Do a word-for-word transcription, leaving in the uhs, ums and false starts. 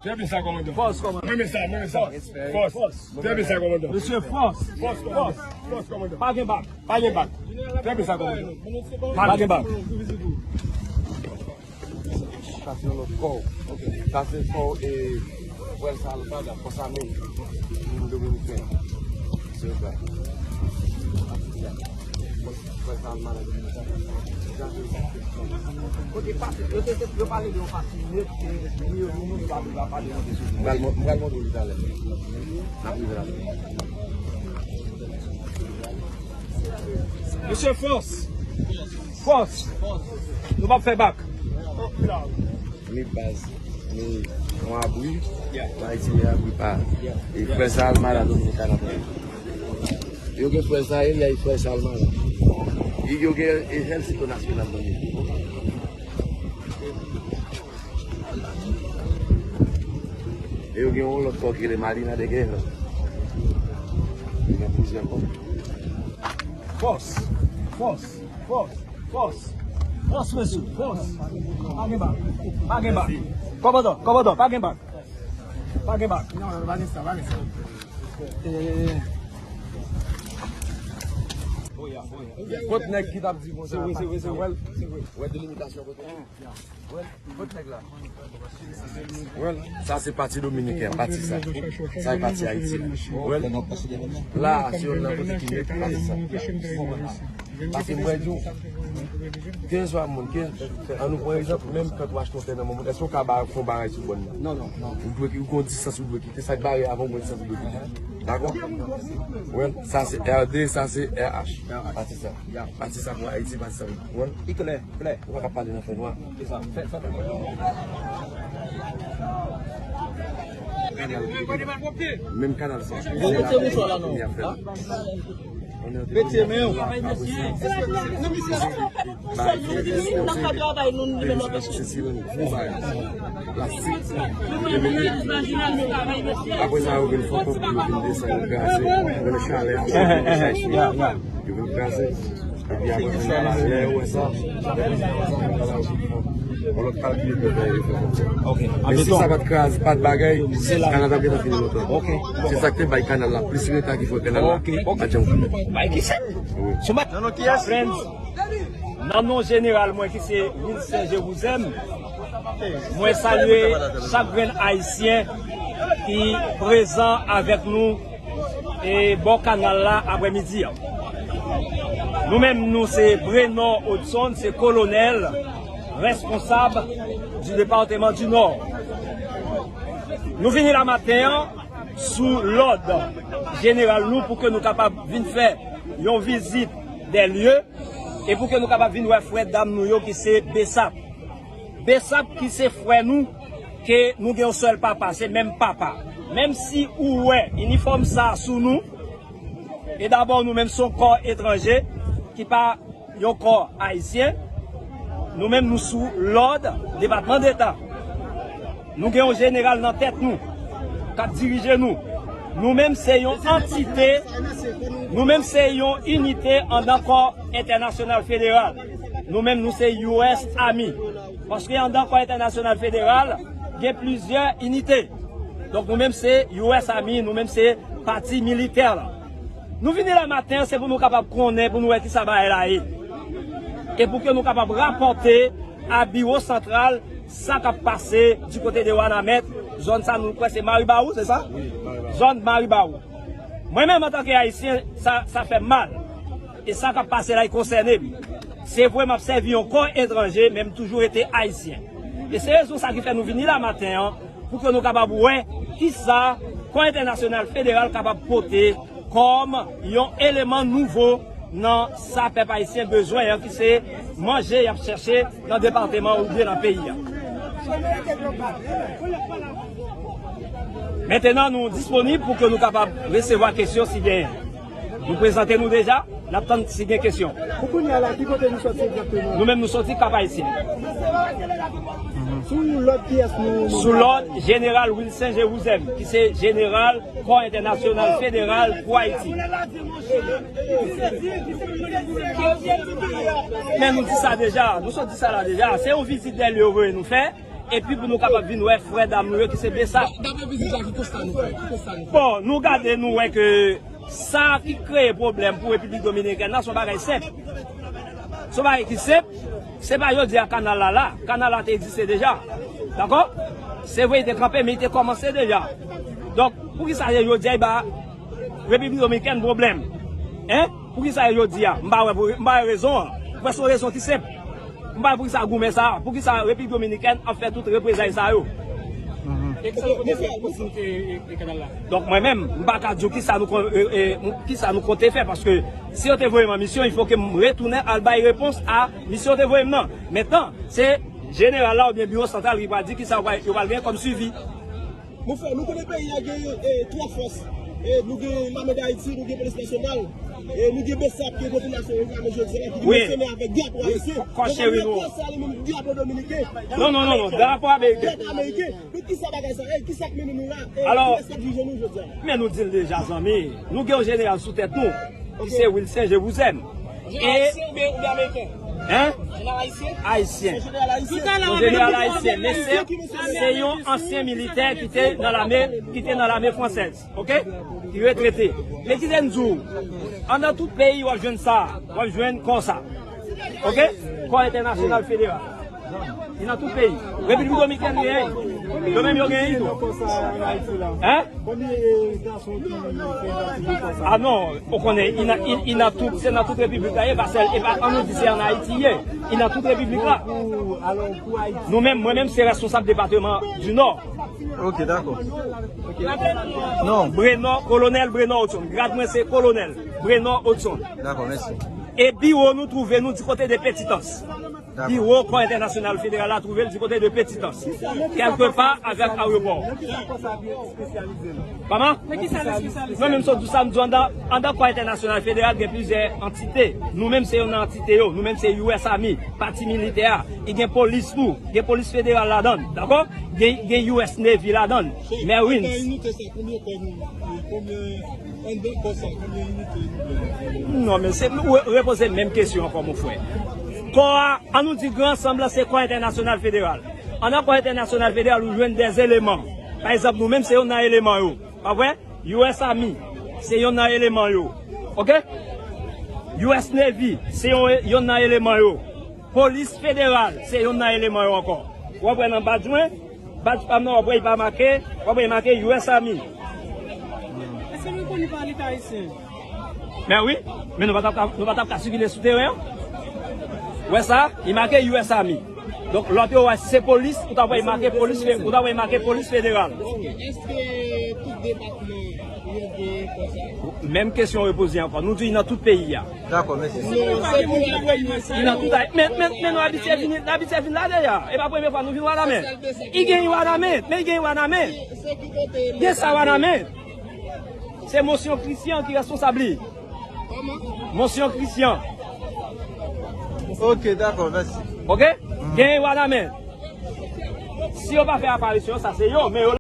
Trè byen sa, kòmandan. Fòs, kòmandan. Menm sa, menm sa. Fòs. Fòs. Trè byen sa, kòmandan. Mesye, fòs. Fòs, kòmandan. Fòs. Pa gen bak. Pa gen bak. Trè byen sa, kòmandan. Pa gen bak. Sa se yon lòt kò. Sa se kò, e, frè Salvador, kò sa menm. Moun dominiken. Se sa. Frè Salvador dominiken. Kote pati, yo te, yo pale de yon pati nèt, ke nou, nou, nou, nou pa, nou pa pale de yon de sou. M pral mon-, m pral montre w li talè. N ap rive la. Mesye, fòs! Fòs! Nou p ap fè bak. Ni baz, ni yon abri. Nan Ayiti, ni abri pa. E frè sa al malad Dominikana. Yo gen frè sa, e li a frè sa al malad. E yo gen ejèl sito nasyonal nan Ayiti. E yo gen yon lòt kò ki rele Marina de Guerra. Yo gen plizyè kò. Fòs! Fòs! Fòs! Fòs! Fòs, mesye! Fòs! Pa gen bak! Pa gen bak! Kòmandan! Kòmandan! Pa gen bak! Pa gen bak! Non, non, pa gen sa, pa gen sa. Eh. Kot nèg ki t ap di konsa? Se vre, se vre, se vre. Wè delimitasyon kote. Well, sa se pati dominiken, pati sa. Sa e pati Ayiti la. Well, la, se yon nan kote ki nèt pati sa. Paske mwen di w, kenz pa moun, kenz, an nou pran egzanp, menm kan w achte yon tè nan moun, èske w ka ba fon bagay sou bòn nan? Non, non, non. Ou dwe, ou gon distans ou dwe kite, sa k bare avan ou gon distans ou dwe kite. Dakò? Well, sa se R D, sa se R H. Pati sa. Pati sa pou Ayiti, pati sa pou, well. Li klè. Ou pa ka pale nan fènwa. Se sa. Fè, fè, fè. Menm kanal sa. Bon, mete mouchwa la, non. Mete men w. Apre sa, yo vin fè konpli, yo vin desann, yo kraze, yo vin chalè, yo vin kraze. Epi apre, lè yo wè sa, lè yo wè sa, yon lòt kalkile pou yo fè efò konsa. Men si sa pa t kraze, pa t bagay, kanal t ap gentan fini lontan. Se sa k te bay kanal la plis reta ki fè kanal la pa t janm koule. Wi. Nan non kiyès? Friends, nan non jeneral mwen ki se Wilson Jewouzèm, mwen salye chak grenn Ayisyen ki prezan avèk nou e bò kanal la aprèmidi a. Nou menm, nou se Brenor Odson, se kolonèl, responsab du département du Nord. Nou vini la maten an sou lòd jeneral nou pou ke nou kapab vin fè yon vizit dè lye e pou ke nou kapab vin wè frè dam nou yo ki se BSAP. BSAP ki se frè nou, ke nou gen yon sèl papa, se menm papa. Menm si ou wè inifòm sa a sou nou, e dabò nou menm se yon kò etranje ki pa yon kò ayisyen, nou menm nou sou lòd Depatman Deta. Nou gen yon jeneral nan tèt nou k ap dirije nou. Nou menm se yon antite, nou menm se yon inite anndan kò entènasyonal federal. Nou menm nou se U S Army. Paske anndan kò entènasyonal federal, gen plizyè inite. Donk nou menm se U S Army, nou menm se pati militè la. Nou vini la maten an, se pou nou kapab konnen, pou nou wè kisa bagay la ye. E pou ke nou kapab rapòte a biwo santral sa k ap pase di kote de Wanament, zòn sa nou kwè se Maribawou, se sa? Wi, Maribawou. Zòn Maribawou. Mwen menm antanke ayisyen, sa, sa fè m mal. E sa k ap pase la, e konsène m. Se vre, m ap sèvi yon kò etranje, men m toujou rete ayisyen. E se rezon sa ki fè nou vini la maten an, pou ke nou kapab wè kisa kò entènasyonal federal kapab pote kòm yon eleman nouvo nan sa pèp ayisyen bezwen an, ki se manje y ap chèche nan depatman oubyen nan peyi a. Mentenan, nou disponib pou ke nou kapab resevwa kesyon si genyen. Nou prezante nou deja, n ap tann si gen kesyon. Pou kounye a la, ki kote nou soti egzakteman? Nou menm, nou soti Kap Ayisyen. Sou lòd kiyès nou, nou Sou lòd Jeneral Wilson Jewouzèm, ki se jeneral Kò Entènasyonal Federal pou Ayiti. Men nou di sa deja, nou sot di sa la deja. Se yon vizit dè lye yo voye nou fè. Epi pou nou kapab vin wè frè dam nou yo ki se Bsap. Dapre vizit la, ki konsta nou fè? Ki konsta nou fè? Bon, nou gade, nou wè ke sa ki kreye pwoblèm pou Repiblik Dominikèn nan, se yon bagay senp. Se yon bagay ki senp. Se pa jodi a kanal la la. Kanal la te egziste deja. Dakò? Se vre, li te kanpe, men li te kòmanse deja. Donk, poukisa se jodi a, li ba Repiblik Dominikèn pwoblèm? Hein? Poukisa se jodi a? M pa wè pou, m pa wè rezon an. Mwen se yon rezon ki senp. M pa wè poukisa goumen sa a. Poukisa Repiblik Dominikèn ap fè tout reprezay sa yo? Mhm. E kisa nou konte fè pou pwoksime e, e kanal la? Donk, mwen menm, m pa ka di w kisa nou kon-, e, e, kisa nou konte fè, paske si yo te voye m an misyon, il faut ke m retounen al bay repons a misyon yo te voye m nan. Mentnan, se jeneral la oubyen biwo santral ki pral di kisa yo pral, yo pral gen kòm swivi. Monfrè, nou konnen peyi a gen, eh, twa fòs. Eh, nou gen Lame d Ayiti, nou gen Polis Nasyonal, eh, nou gen Bsap, ki gen popilasyon yo, jodi a, ki dimensyone avèk drapo ayisyen. Donk, nou pran sa li menm drapo dominiken. Non, non, non, non, drapo ameriken. Drapo ameriken. Donk, kisa bagay sa? Eh, kisa k mennen nou la? Eh, kiyès k ap jije nou jodi a? Men nou di l deja, zanmi. Nou gen yon jeneral sou tèt nou, ki se Wilson, je vous aime. Jeneral ayisyen oubyen, oubyen ameriken? Hein? Jeneral ayisyen? Ayisyen. Se jeneral ayisyen. Se yon jeneral ayisyen, men se, se yon ansyen militè ki te nan lame, ki te nan lame fransèz, ok? Ki retrete. Men kite m di w, anndan tout peyi w ap jwenn sa, w ap jwenn kò sa. Ok? Kò entènasyonal federal. Li nan tout peyi. Repiblik Dominikèn genyen. Yo menm yo genyen tou. Hein? Ah non, ou konnen, li nan, li, li nan tout, se nan tout repiblik la ye, pa sèl, e pa, an nou di se an Ayiti ye. Li nan tout repiblik la. Nou menm, mwen menm se responsab depatman di Nò. Ok, dakò. Non. Brenò, kolonèl Brenò Odson. Grad mwen se kolonèl Brenò Odson. Dakò, mèsi. E biwo nou twouve nou di kote de Petitans. Dakò. Biwo Kò Entènasyonal Federal la twouve l di kote de Petitans. Kèlkepa avèk ayewopò. Kòman? Mwen menm sot di sa, m di anndan, anndan Kò Entènasyonal Federal gen plizyè antite. Nou menm se youn nan antite yo. Nou menm se U S Army, pati militè a. E gen polis tou. Gen polis federal ladan l. Dakò? Gen, gen U S Navy ladan l. Marines. Konbyen kò nou, konbyen, anndan kò sa, konbyen inite nou genyen? Non, men se, ou repoze menm kesyon ankò, mon frè. Kò a, an nou di gran ansanm lan, se Kò Entènasyonal Federal. Anndan Kò Entènasyonal Federal, ou jwenn de eleman. Pa egzanp, nou menm, se youn nan eleman yo. Pa vre? U S Army, se youn nan eleman yo. Ok? U S Navy, se yon, youn nan eleman yo. Polis federal, se youn nan eleman yo ankò. W ap wè nan badj mwen, badj pa m nan, w ap wè li pa make, w ap wè li make U S Army. Èske nou konn li pa Leta ayisyen? Men wi, men nou pa t ap ka, nou pa t ap ka sikile sou teren an. Wè sa, li make U S Army. Donk, lòt yo wè se polis, ou ta wè li make polis fe-, ou ta wè li make polis federal. Ok, èske tout depatman yo gen kò sa? Menm kesyon repoze ankò. Nou di nan tout peyi a. Dakò, mèsi. Li nan tout a-, men, men, men nou abitye vin, nou abitye vin la deja. E pa premye fwa nou vin Wanament. Li gen Wanament, men li gen Wanament. Gen sa Wanament. Se Monsyon Christian ki responsab li. Monsyon Christian. Ok, dakò, mèsi. Ok? Gen Wanament. Si yo pa fè aparisyon, sa se yo, men yo